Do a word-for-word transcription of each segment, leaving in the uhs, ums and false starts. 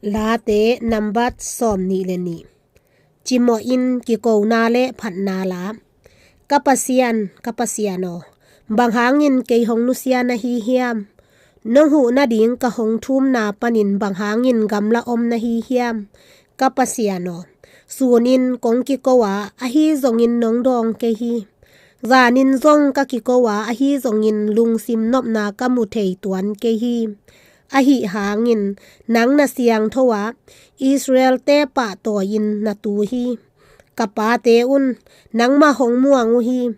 Late nambat sawm nih le nih. Cimawhin kikona le phatna la. Ka Pasian, ka Pasian aw, bang hangin kei hong nusia na hi hiam? Nong huh nading ka hong thumna panin bang hangin gamla om na hi hiam? Ka Pasian aw, sunin kong kiko a, ahi zongin nong dawng kei hi. Zanin zong ka kiko a, ahi zongin lungsim nopna ka mu thei tuan kei hi. Ahi hangin nang na siangtho a, Israel-te pahtawi-in na tu hi. Ka pate un, nangmah hong muang uh hi.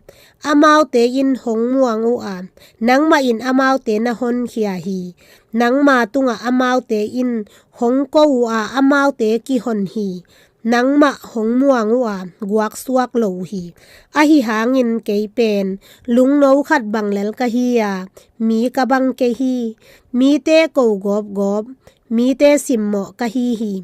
Amaute in hong muang uh a, nangmah in amaute na honkhia hi. Nangma tungah amaute in hong ko uh a, amaute kihon hi. Nangmah hong muang uh a, guaksuak lo uh hi. Ahi hangin kei pen lungno khat bang lel ka hi a, mi ka bang kei hi. Mite ko gawpgawp, mite simmawh ka hi hi.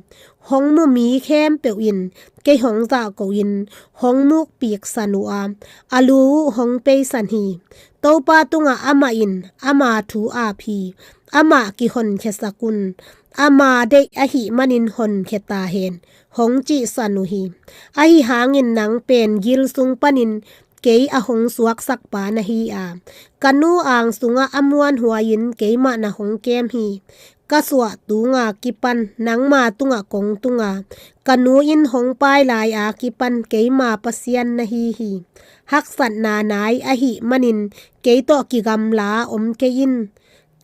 Hong mu mi khempeuh in kei hong zahko-in hong mukpiksan uh a, a lu uh hong peisan hi. Topa tungah amah in ama thu ap hi. Amah kihonkhiasak un. Ama deih ahih manin honkhia ta hen, hong cihsan uh hi. Ahi hangin nang pen gil sung panin kei a hong suaksak pa na hi a, ka nu ang sungah a muanhuai-in keimah na hong kem hi. Ka suah tunga kipan nangma tungah kong tunga, ka nu in hong pai lai-a kipan keima Pasian na hi hi. Haksatna nai ahih manin kei tawh kigamla om kei in.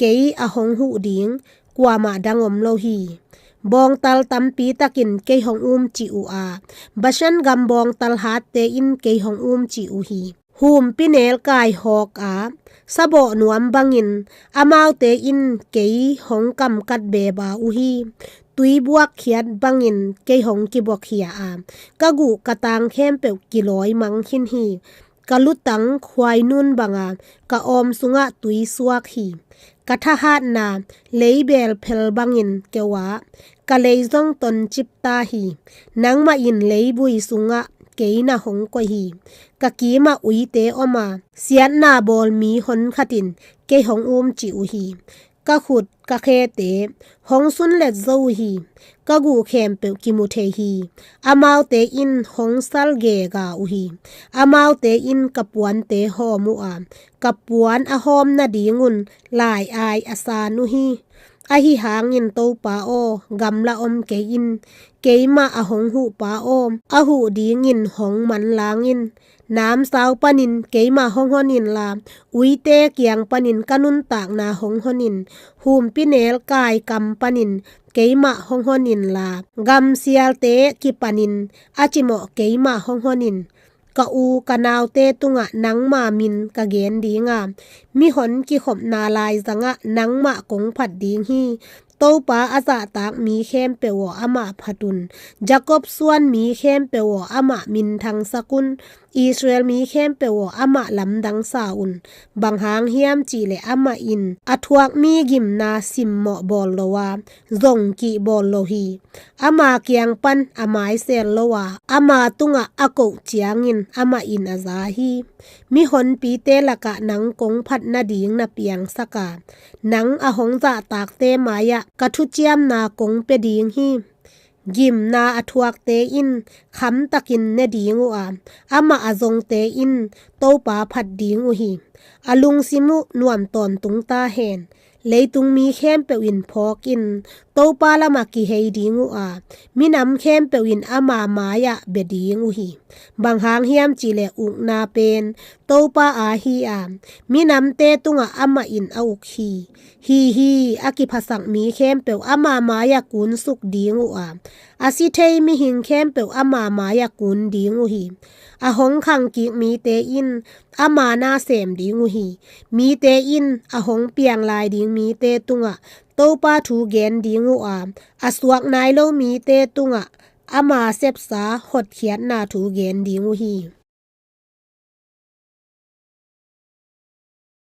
Kei a hong huh ding kuamah dang om lo hi. Bawngtal tampi takin kei hong umcih uh a, Bashan gam bawngtal hatte in kei hong umcih uh hi. Humpinelkai hawk a, sabawh nuam bangin amaute in kei hong kamkat beba uh hi. Tui buakkhiat bangin kei hong kibuakkhia a, ka guh ka tang khempeuh kilawi mang khin hi. Ka lutang khuainun banga ka awm sungah tui suak hi. Ka thahatna leibel phel bangin keu a, ka lei zong toncip ta hi. Nangmah in leibui sungah kei na hong koih hi. Ka kimah uite om a, siatna bawl mi honkhat in kei hong umcih uh hi. Ka khut ka khete hong sunlet zo uh hi. Ka guh khempeuh kimu thei hi. Amaute in hong salgega uh hi. Amaute in ka puante hawm uh a, ka puan a hawm nadingun lai-ai a san uh hi. Ahi hangin Topa aw, gamla om kei in. Keimah a hong huhpa aw, a huh dingin hong manlang in. Namsau panin keimah hong hon inla, uite kiang panin ka nuntakna hong hon in. Humpinelkai kam panin keimah hong hon inla, gamsialte kipanin a cimawh keimah hong hon in. Ka u ka naute tungah nangma min ka gen dinga, mihon kikhopna laizangah nangmah kong phat ding hi. Topa a zahtak mi khempeuh aw, amah phat un. Jakob suan mi khempeuh aw, amah minthangsak un. Israel mi khempeuh aw, amah lamdangsa un. Bang hang hiam cihleh amah in a thuak mi gimna simmawh bawl lo a, zongkih bawl lo hi. Ama kiang pan a maisel lo a, ama tungah a koh ciangin amah in a za hi. Mihonpite lakah nang kong phat nading na piangsak a, nang a hong zahtakte mai-ah ka thuciamna kong pia ding hi. Gimna a thuakte in khamtakin ne ding uh a, amah a zongte in Topa phat ding uh hi. A lungsim uh nuam tawntung ta hen. Leitung mi khempeuh in phawk in, Topa lamah kihei ding uh a, minam khempeuh in ama mai-ah bia ding uh hi. Bang hang hiam cihleh ukna pen Topa a hi a, minamte tungah amah in a uk hi. Hi hi, a kiphasak mi khempeuh ama mai-ah kunsuk ding uh a, a si thei mihing khempeuh ama mai-ah kun ding uh hi. A hong khangkik mite in ama na sem ding uh hi. Mite in a hong piang lai ding mite tungah Topa thu gen ding uh a, a suak nai lo mite tungah ama sepsa hotkhiatna thu gen ding uh hi.